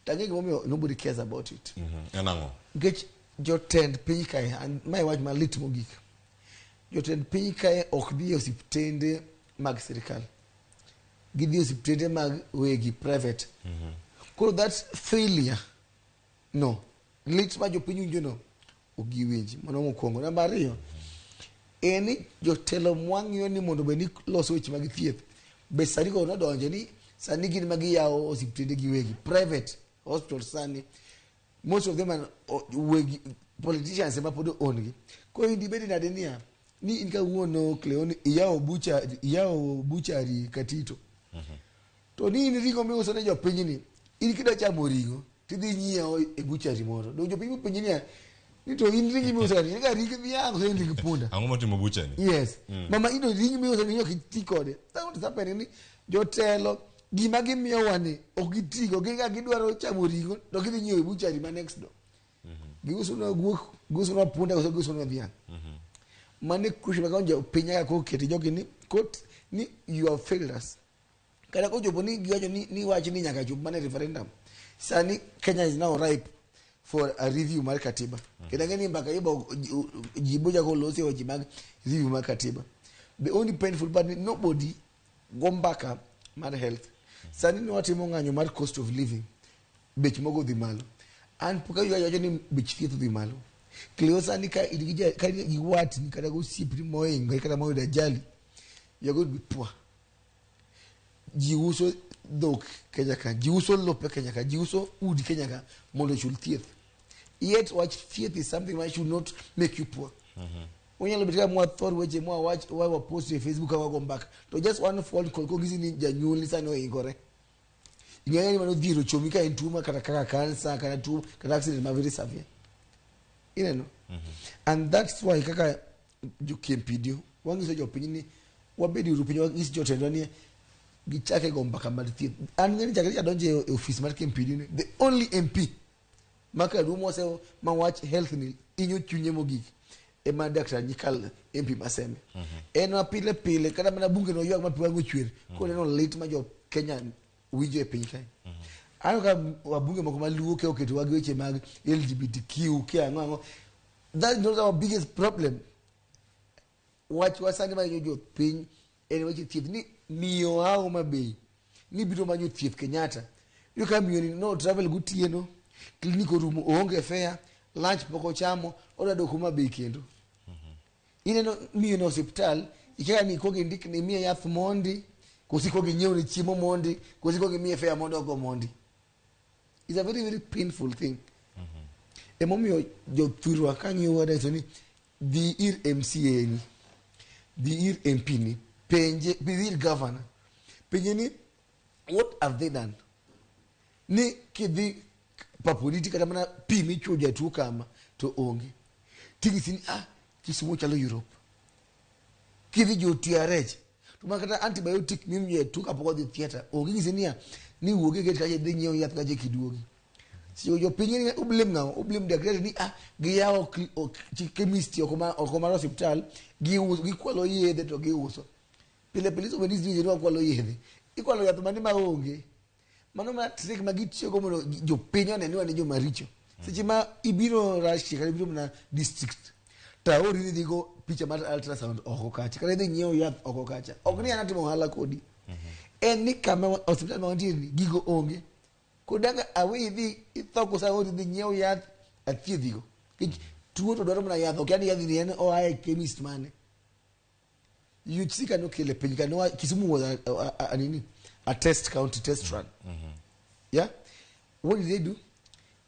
Tang'e gimomiyo nobody cares about it. En ang'o? Nikech jotend piny kae, and mae wach malit mogik, jotend piny kae ok dhi e osiptende mag sirikal, gidhi e osiptende mag wegi, private. Koro that failure no lit ma jopiny winjo no ok giwinji. Mano mokwongo. Namba ariyo en ni jotelo mwang'iyo ni mondo bed ni loso weche mag thieth be sani koro nodonje ni sani gin ma giyawo osiptende giwegi, private hospitals. Sani most of them are wegi, politicians ema pod own gi. Koro in dibedi nade niya ni in kawuono Cleon iyawo butchery Katito, to ni in ring'o miuso ne jopiny ni in kidwa chamo ring'o tidhi nyiewo e butchery moro, to jopiny mopenji niya ni to in ringi miuso ni ga ring dhiang' koso en ring punda? Ang'o motimo butchery? Yes. Mama ino ring miuso ni ok iti kode. That's what is happening, ni jotelo gima gimiyowa ni ok gitigo. Gin ka gidwaro chamo ring'o to gidhi nyiewo e butchery ma next door, giuso guok, giuso punda koso giuso dhiang'. Mano e question ma jopiny nyaka koro keti jogi ni kot ni you have failed us. Kata kochopo ni giwacho ni wach ni nyaka chop mana e referendum. Sani Kenya is now ripe for a review mar katiba. Kendo ang'e ni mbaka ibo ji bochako loso e weche mag review mar katiba. The only painful part ni nobody go mbaka mar health. Sani ne watimo ng'anyo mar cost of living. Bech mogo odhi malo. An pok awinjo ka giwacho ni bech thieth odhi malo. Cleo sani ka in gi ja, ka in gi watni kata gi osiepni mohingo kata moyudo ajali, you are going to be poor. Ji uso dhok Kenya ka, ji uso lope Kenya ka, ji uso udi Kenya ka mondo ochul thieth. Yet wach thieth is something that should not make you poor. Unyalo bet ka mwathor weche mwawach wa post e Facebook ka wago mbaka. To just one phone call kongisi ni janyuolni sani ohinkore. Ing'eyo ni mano dhier ochomi ka en tuo ma kata kaka kansa kata tuo kata accident ma very severe. Ineno? And that's why kaka jo KMPDU wangiso jopiny ni wabed uru piny wang'is jotendwa ni gichake go mbaka mar thieth. An ng'eni chakre adonjo e ofis mar KMPDU ni the only MP ma kaduong' mose ma wach health ni inyo chunye mogik ema Dr. Nyikal MP Maseme. En ma pile pile kata mana bunge no ywak ma pi wang'e ochwer koneno lit ma jo Kenya winjo e piny kae. Aneno ka wabunge moko maluo ke oketowa gi weche mag LGBTQ ke ang'o ang'o. That is not our biggest problem. Wach wa sani ma hinyo jopiny en weche thieth ni miyo a Homa Bay ni biro manyo thieth Kenyatta. Iyudo ka miyo ni no travel gotieno, clinic orumo oonge fare, lunch pok ochamo, odwa dok Homa Bay kendo. Ineno miyo no osiptal, ikia ni ikuongo indikne imiye yath mondi, koso ikuongo inyiewne chiemo mondi, koso ikuongo imiye fare mondo ogo mondi. It's a very very painful thing. Emomiyo jothurwa kang'iyo wacho ni dhi ir MCA ni, dhi ir MP ni, penje, dhi ir governor, penje ni what have they done? Ni kidhi Paponiti kata mana pi michuo jatuo kama to onge. Ting'isi ni ah, Kisumu chalo Europe. Kidhi jo TRH to ma kata antibiotic mimiyo jatuo kapok odhi theatre onge ng'isi niya ni wuog e gate kacha idhi nyiew yath kacha kiduogi. So jopiny ni ublame ng'awa? Ublame daktari ni ah giyawo chemist oko mar osiptal giuso gikwalo yedhe to giuso. Pile pile isomo ni ni wakwalo yedhe. Ikwalo yath mane maonge. Mano mana trick ma gitiyogo mondo jopiny one ni wan joma richo. Seche ma ibiro Russia kata ibiro mana district to aori ni idhigo picha mar ultrasound oko kacha kata idhi nyiewo yath oko kacha. Ok ni an atimo ohala kodi. En ni kama osiptal ma wantie ni gigo onge. Kodanga aweyi idhi itho koso aori idhi nyiew yath athiedhigo. Nikech tuo to dwaro mana yath ok ni yadhni en oa e chemist mane. UHC ka nokele piny ka noa Kisumu was a nini a test county test run. Yeah? What did they do?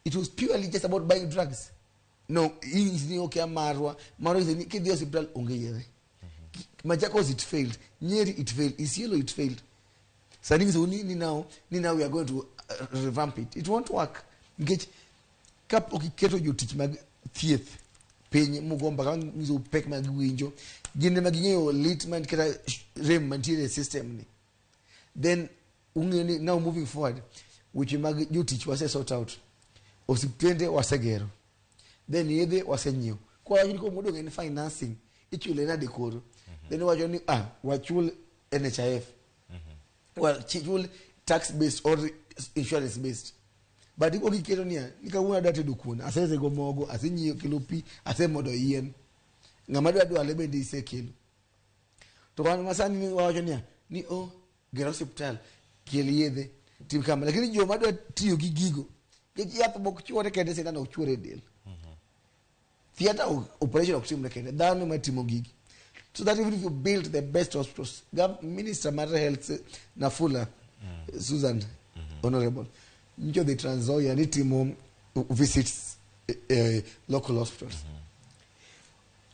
It was purely just about buying drugs. No, is ni okay marwa. Marwa is ni kidhi hospital onge yedhe. Machakos it failed. Nyeri it failed. Isiolo it failed. Sani so ni now we are going to revamp it. It won't work. Nikech kapok iketo jotich mag thieth piny mugo mbaka nyiso pek ma giwinjo gin ema ging'eyo lit man kata rem mantiere e system ni then ung'eyo ni now moving forward weche mag jotich wase sort out osiptende wasegero then yedhe wasenyiewo kwa wacho ni koro modong' en financing ichule nade koro then wacho ni ah wachul NHIF well chul tax based or insurance based but ipo giketo niya ni kawuono adwa tedo kuon asesego mogo asenyiewo kelo pi asemodo yien ng'ama dwa dwale bende isekelo to wan masani ni wawacho niya ni o ger osiptal kel yedhe tim kama lakini joma dwa tiyo gi gigo nikech yath mok chuore kende sindan ok chuore e del theatre operation ok timre kende dhano ema timo gigi so that even if you build the best hospitals minister mar health Nafula Susan honorable nyicho dhi Trans Nzoia ni timo visits local hospitals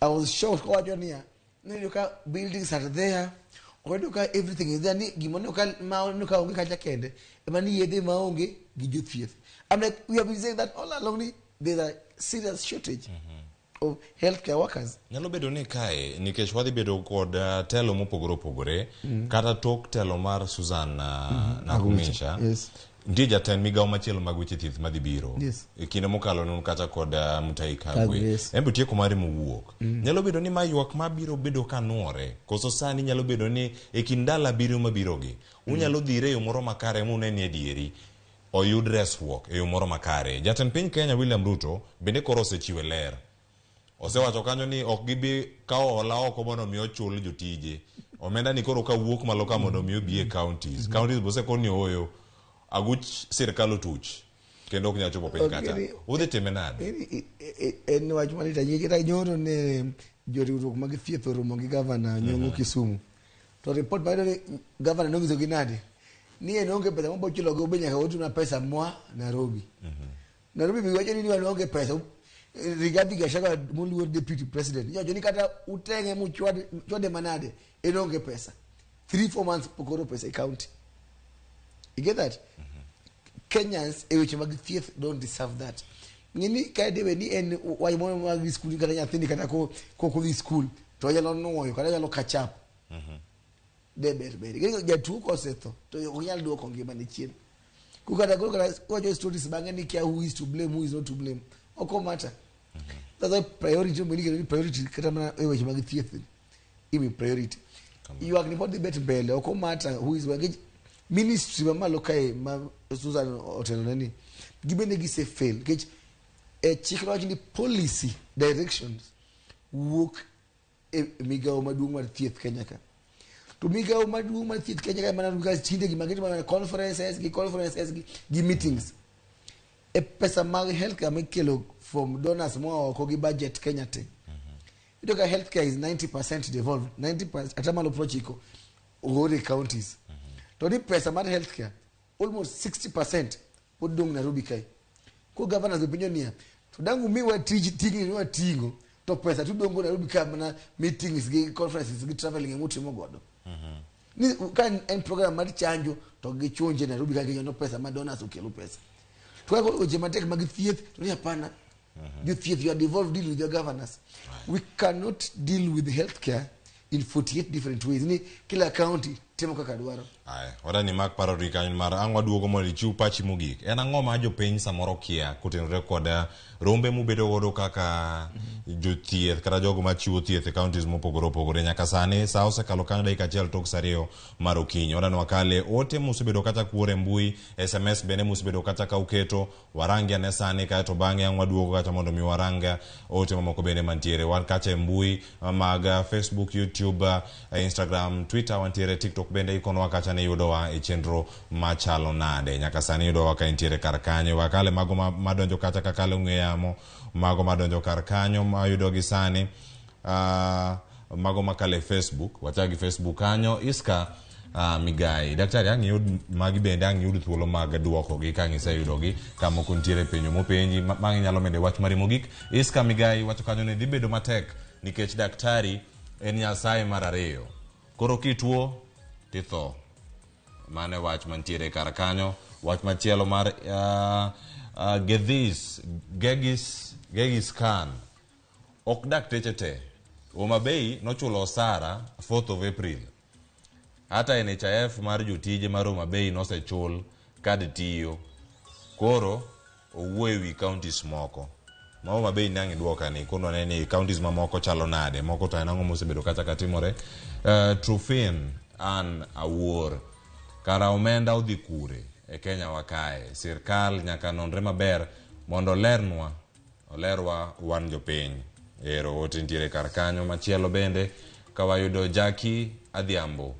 I was shocked kowacho niya niyudo ka buildings are there oyudo ka everything is there ni gima ka ma oneno ka onge kacha kende ema ni yedhe maonge gi jothieth I'm like we have been saying that all along ni there's a serious shortage of healthcare workers. Nyalo bedo ni kae nikech wadhi bedo kod telo mopogore opogore kata tok telo mar Susan Nakhumicha. Yes. Nitie jatend migawo machielo mag weche thieth madhi biro. Yes. E kinde mokalo nun kacha kod Mutahi Kagwe. Kagwe, yes. En be otieko mare mowuok. Nyalo bedo ni ma ywak mabiro bedo ka nuore. Koso sani nyalo bedo ni e kind ndalo abiriyo mabirogi, unyalo dhire e yo moro makare mune ni adieri oyud resruok e yo moro makare. Jatend piny Kenya William Ruto bende koro osechiwe ler. Osewacho kanyo ni ok gibi kawo hola oko mondo mi ochul jotije. Omenda ni koro kawuok malo ka mondo mi obi e counties. Counties be osekon ni ooyo. Aguch sirkal otuch kendo ok nyal chopo piny kacha. Udhi time nade? En wach malit ahinya. Kata nyoro ne joriwruok mag thieth oromo gi gavana Nyong'o Kisumu. To report mayudo ni gavana nonyisogi nade? Ni en onge pesa mobo chulogo be nyaka otimna pesa moa Nairobi. Nairobi be wacho ni wan onge pesa. Rigathi Gachagua moluor deputy president. Nyowacho ni kata uteng'e muchwade manade, en onge pesa. 3-4 months pok oro pesa e county. You get that? Kenyans e weche mag thieth don't deserve that. Ng'eni ka dewe ni en wach moro mag skul kata nyathini kata ko kodhi skul to onyalo nuoyo kata onyalo catch up. De ber ber. Ng'eni jatuo kosetho to ok nyal duoko ngimane chien. Kukata koro kata wacho stories bang'e ni kia who is to blame, who is not to blame. Ok matter. That's why priority omiyo ni priority kata mana e weche mag thieth imi priority. Ywak ni pod dhi bet mbele ok matter who is nikech ministry mamalo kae ma Susan otelo ni gibende gise fail nikech e chik wacho ni policy directions wuok e migawo maduong' mar thieth Kenya ka. To migawo maduong' mar thieth Kenya ka mana ka tinde gima gitimo mana conferences gi conferences gi meetings. E pesa mag healthcare mikelo from donors moa oko gi budget Kenya te. Iyudo ka healthcare is 90% devolved, 90% atamalo 90 ogore counties. To ni pesa mar healthcare almost 60% pod dong' Nairobi kae. Ko governors be penjo niya, to dang' umiwa tij ting'ni ni wating'o to pesa tudong'o Nairobi ka mana meetings gi conferences gi travelling emutimo godo. Ni ka en program mar chanjo to gichunje Nairobi ka ginyono pesa ma donors okelo pesa. To ka koro weche matek mag thieth to ni hapana. Jothieth you are devolved, deal with your governors. We cannot deal with healthcare in 48 different ways. Ni kila county timo kaka dwaro. Aya, wadani mak paro ri kanyo mar ang' waduogo mondo ichiw pachi mogik. En ang'o ma jopiny samoro kia kotenore kod rombe mubedo godo kaka jothieth kata jogo machiwo thieth e counties mopogore opogore nyaka sani sa osekalo kanyo dakika achiel tok sa ariyo mar okinyi. Wadani wakale ote musebedo kacha kuoro e mbui, SMS bende musebedo kacha ka uketo warangi ane sani kaeto bang'e ang' waduogo kacha mondo mi warang ote mamoko bende mantiere. Wan kacha e mbui mag Facebook, YouTube, Instagram, Twitter, wantiere TikTok bende ikonwa kacha ni yudowa e chenro machalo nade. Nyaka sani yudowa ka intiere kar kanyo. Wakale mago madonjo kacha kakalo ong'we yamo, mago madonjo kar kanyo mayudo gi sani, mago makale Facebook, wachak gi Facebook kanyo, Iska Migai. Daktari, ang' iyud magi bende ang' iyud thuolo mag duokogi ka ang' iseyudogi, ka moko nitiere penjo mopenji, ma inyalo mede wach mari mogik. Iska Migai wacho kanyo ni dhi bedo matek nikech daktari en Nyasaye mar ariyo. Koro kituo titho. Mano e wach mantiere kar kanyo. Wach machielo mar Gegis Khan. Ok dakteche te. Homa Bay nochulo osara 4th of April. Hata NHIF mar jotije mar Homa Bay nosechul kad tiyo. Koro owuoyo ewi counties moko. Ma Homa Bay ne ang' iduoka ni kono ne ni counties mamoko chalo nade. Moko to en ang'o mosebedo kacha katimore. Trufin Ann Awuor. Kara omenda odhi kure e Kenya wa kae. Sirkal nyaka nonre maber mondo olernwa. Olerwa wan jopiny. Ero ote nitiere kar kanyo. Machielo bende ka wayudo Jackie Adhiambo.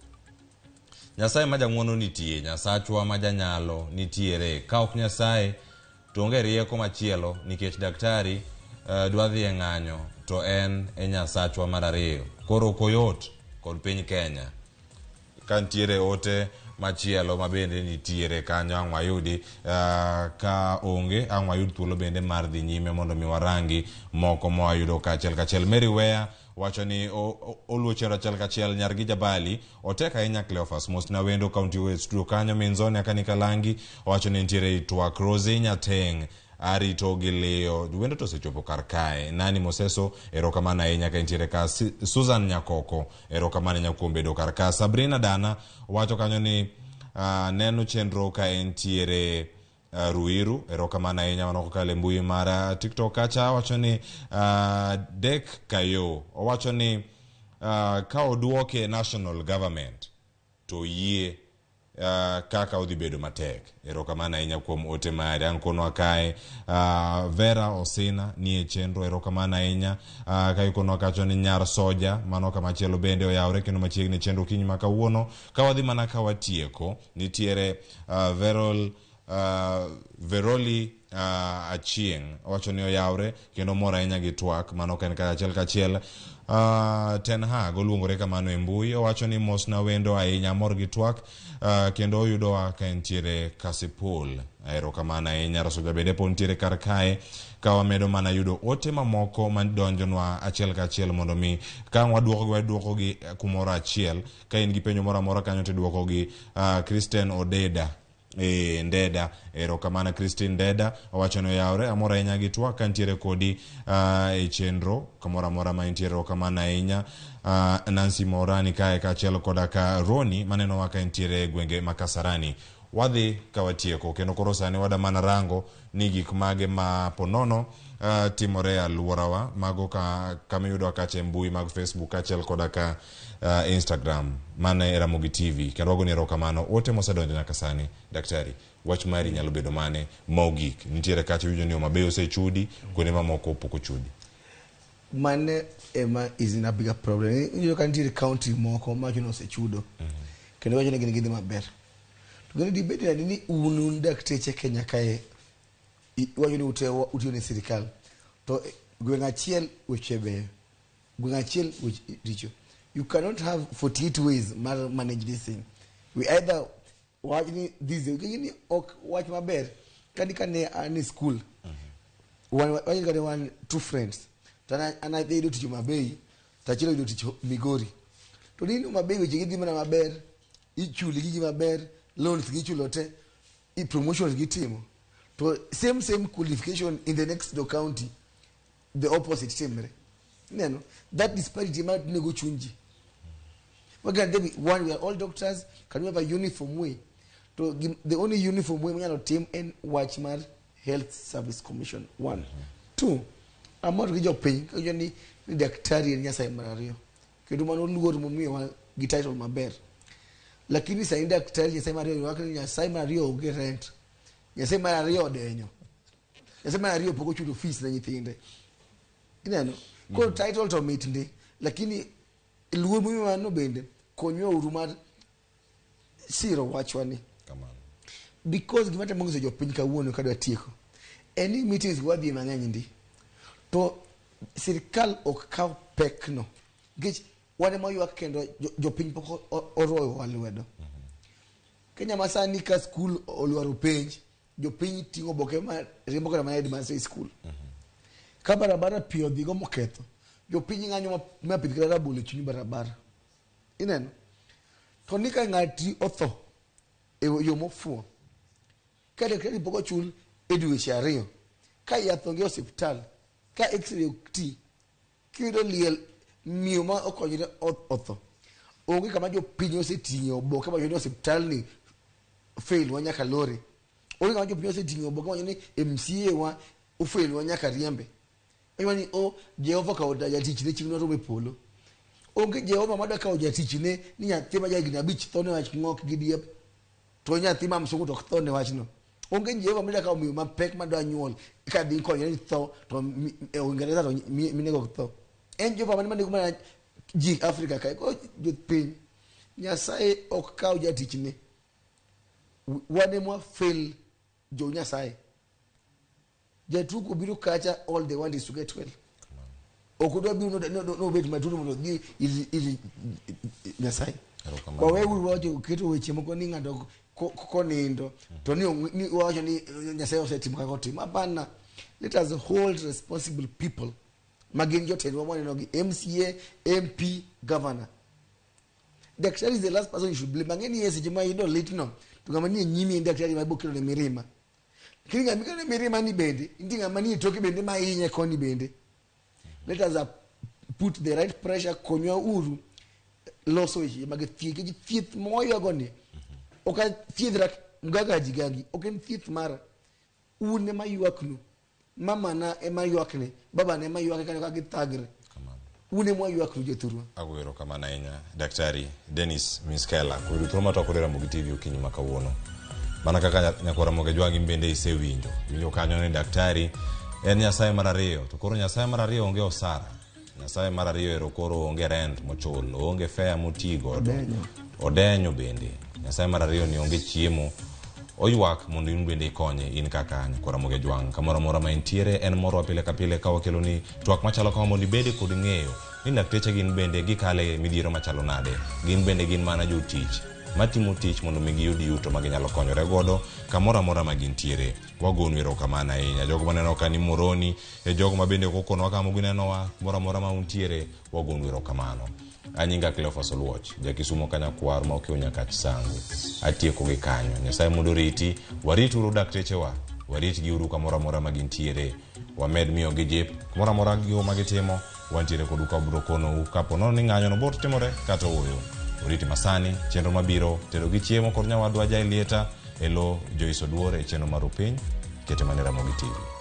Nyasaye ma jang'uono nitie, Nyasachwa ma janyalo nitiere. Ka ok Nyasaye to onge rieko machielo nikech daktari dwa dhi e ng'anyo to en e Nyasachwa mar ariyo. Koro ok oyot kod piny Kenya. Ka nitiere ote machielo ma bende nitiere kanyo ang' wayudi, ka onge ang' wayud thuolo bende mar dhi nyime mondo mi warangi moko mwayudo kachiel kachiel. Mary Wea wacho ni oluwo chenro achiel kachiel nyar gi Jabali otek ahinya Cleophas mosna wendo County West studio kanyo Minzoni Akanika Langi owacho ni nitiere twak Rosie Nyateng' arito gi liyo wendo to osechopo kar kae. Nani Moseso erokamano ahinya ka intiere ka. Susan Nyakoko erokamano ahinya kuom bedo kar ka. Sabrina Dana wacho kanyo ni Neno chenro ka entiere Ruiru. Erokamano ahinya mano kokalo e mbui mar TikTok kacha. Wacho ni Dek Kayo owacho ni ka oduoke national government to yie kaka odhi bedo matek. Erokamano ahinya kuom ote mari. Ang' konwa kae Vera Osina nie chenro. Erokamano ahinya. Ka ikonwa kacho ni Nyar Soja, mano kamachielo bende oyawre kendo machiegni chenro kinyi ma kawuono. Ka wadhi mana ka watieko, nitiere Veroli Achieng' owacho ni oyawre kendo mor ahinya gi twak mano ka en kaachiel kachiel. Ten Hag oluongore kamano e mbui, owacho ni mosna wendo ahinya, mor gi twak kendo oyudowa ka entiere Kasipul. Erokamano ahinya. Rasoja bende pod nitiere kar kae ka wamedo mana yudo ote mamoko madonjonwa achiel kachiel mondo mi ka waduokogi waduokogi kumoro achiel. Ka in gi penjo moro amora kanyo to iduokogi. Christian Odeda Ndeda, erokamano Christine Ndeda, owacho ni oyawre, amor ahinya gi twak ka nitiere kodi e chenro kamoro amora ma intiere. Erokamano ahinya. Nancy Morani kae kaachiel koda ka Roni manenowa ka entiere e gwenge ma Kasarani. Wadhi ka watieko kendo koro sani wada mana rango ni gik mage ma ponono timore e alworawa mago ka kama iyudowa kacha e mbui mag Facebook kaachiel koda ka Instagram mana e Ramogi TV kendo wagoni erokamano ote mosedonjo nyaka sani. Daktari, wach mari nyalo bedo mane mogik? Nitiere kacha winjo ni Homa Bay osechudi, kuonde mamoko pok ochudi. Mane ema is in a bigger problem. Iyudo ka nitiere county moko ma wacho ni osechudo kendo wacho ni gin gidhi maber. To gini dibed nade ni un dakteche Kenya kae iwacho ni ute utiyo ne sirikal to gweng' achiel weche beyo, gweng' achiel weche richo. You cannot have 48 ways mar manage this thing. We either wach ni this ni ok wach maber kadi kane an e school wan wach kane wan two friends to an adhi yudo tich Homa Bay to achiel oyudo tich Migori to ni Homa Bay weche gi dhi mana maber, ichuli gigi maber, loans gichulo te, i promotions gitimo, to same qualification in the next door county the opposite timre. Neno that disparity ma nego chuny ji. Why can't there be one? We are all doctors. Can we have a uniform way? To the only uniform way manyalo tim en wach mar Health Service Commission. One. Two, amor gi jopiny ka giwacho ni daktari en Nyasaye mar ariyo. Kendo mano luor momiyowa gi title maber. Lakini sani daktari Nyasaye mar ariyo ywak ni Nyasaye mar ariyo onge rent. Nyasaye mar ariyo odenyo. Nyasaye mar ariyo pok ochulo fees ne nyithinde. Ineno? Koro title to mit ndi, lakini luor momiyowa no bende konywa uru mar siro wachwa ni. Because gima temo nyiso jopiny kawuono kadwa tieko en ni meetings wadhi mang'eny ndi to sirikal ok kaw pek no nikech wan ema waywak kendo jopiny pok orwoyowa lwedo. Kenya masani ka skul olwaro penj, jopiny ting'o oboke ma riembo kata mana headmaster e skul. Ka barabara pi odhigo moketho, jopiny ng'anyo ma pidh kata rabolo e chuny barabara. Ineno? To ni ka ng'ati otho e yo mofuwo, ka daktari pok ochul e dweche ariyo, ka yath onge e osiptal, ka x-ray ok ti, kiyudo liel miyo ma okonyore otho, onge kama jopiny oseting'e oboke mawacho ni osiptal ni fail wa nyaka lore. Onge kama jopiny oseting'e oboke mawacho ni MCA wa ofail wa nyaka riembe. Iwacho ni o Jehova okawo jatichne chieng' norom e polo. Onge Jehova madwa kawo jatichne ni nyathi ma jahigni 5 tho ne wach ng'ok gi diep, to nyathi ma msungu to ok tho ne wachno. Onge Jehova madwa kawo miyo mapek madwa nyuol ka dhi konyore ni tho to e Uingereza to minego ok tho. En Jehova mane manego mana ji Afrika kae. Koro jopiny, Nyasaye ok kaw jatichne. Wan ema fail jo Nyasaye. Jatuo kobiro kacha, all they want is to get well. Ok odwa biro nobet matuo mondo odhi ir Nyasaye. Waweuru wacho keto weche moko ni ng'ato konindo to ni wawacho ni Nyasaye osetimo kaka otimo. Hapana. Let us hold responsible people ma gin jotendwa mwaneno gi MCA, MP, governor. Daktari is the last person you should blame. Ang'e ni e seche ma iyudo litno to ng'ama nie nyimi en daktari ma biro kelone mirima. Lakini ng'ama kelone mirima ni bende nitie ng'ama nie toke bende ma hinye koni bende. Let us put the right pressure, konywa uru loso weche mag thieth. Nikech thieth ma waywago ni Ok athiedhra mganga jigangi, ok en thieth mara. Un ema ywaknu, mamana ema ywakne, babana ema ywakne kanyo ka githagre. Un ema ywaknu jothurwa. Ago erokamano ahinya Daktari Dennis Miskela kuom thuolo matoko Ramogi TV okinyi ma kawuono. Mana kaka nyakwar Ramogi Ajwang' in bende isewinjo. Iwinjo kanyo ni daktari en Nyasaye mar ariyo to koro Nyasaye mar ariyo onge osara. Nyasaye mar ariyo ero koro onge rent mochul, onge fare moti godo. Odenyo. Odenyo bende. Nyasaye mar ariyo ni onge chiemo. Oywak mondo in bende ikonye in kaka nyakwar Ramogi Ajwang' kamoro amora ma intiere en morwa pile ka pile ka wakelo ni twak machalo kama mondo ibede kod ng'eyo ni lakteche gin bende gikale midhiero machalo nade gin bende gin mana jotich matimo tich mondo mi giyud yuto ma ginyalo konyore godo kamoro amora ma gintiere wagonu erokamano ahinya jogo maneno ka ni Moroni e jogo ma bende ok okonowa kama ginenowa kamoro amora ma untiere wagonu erokamano anyinga Cleophas Oluoch jakisumo kanyakwar ma okew nyakach sangu atieko gi kanyo Nyasaye mondo oriti warit uru daktechewa waritgi uru kamoro amora ma gintiere wamed miyogi jip kamoro amora gigo ma gitimo wantiere kodu ka wabiro konou kapo nono ni ng'anyo no bot timore kata ooyo oriti masani chenro mabiro tedo gi chiemo kod nyawadwa Jaelieta e lo Joyce Oduor e chenro mar Upiny kete mana e Ramogi TV.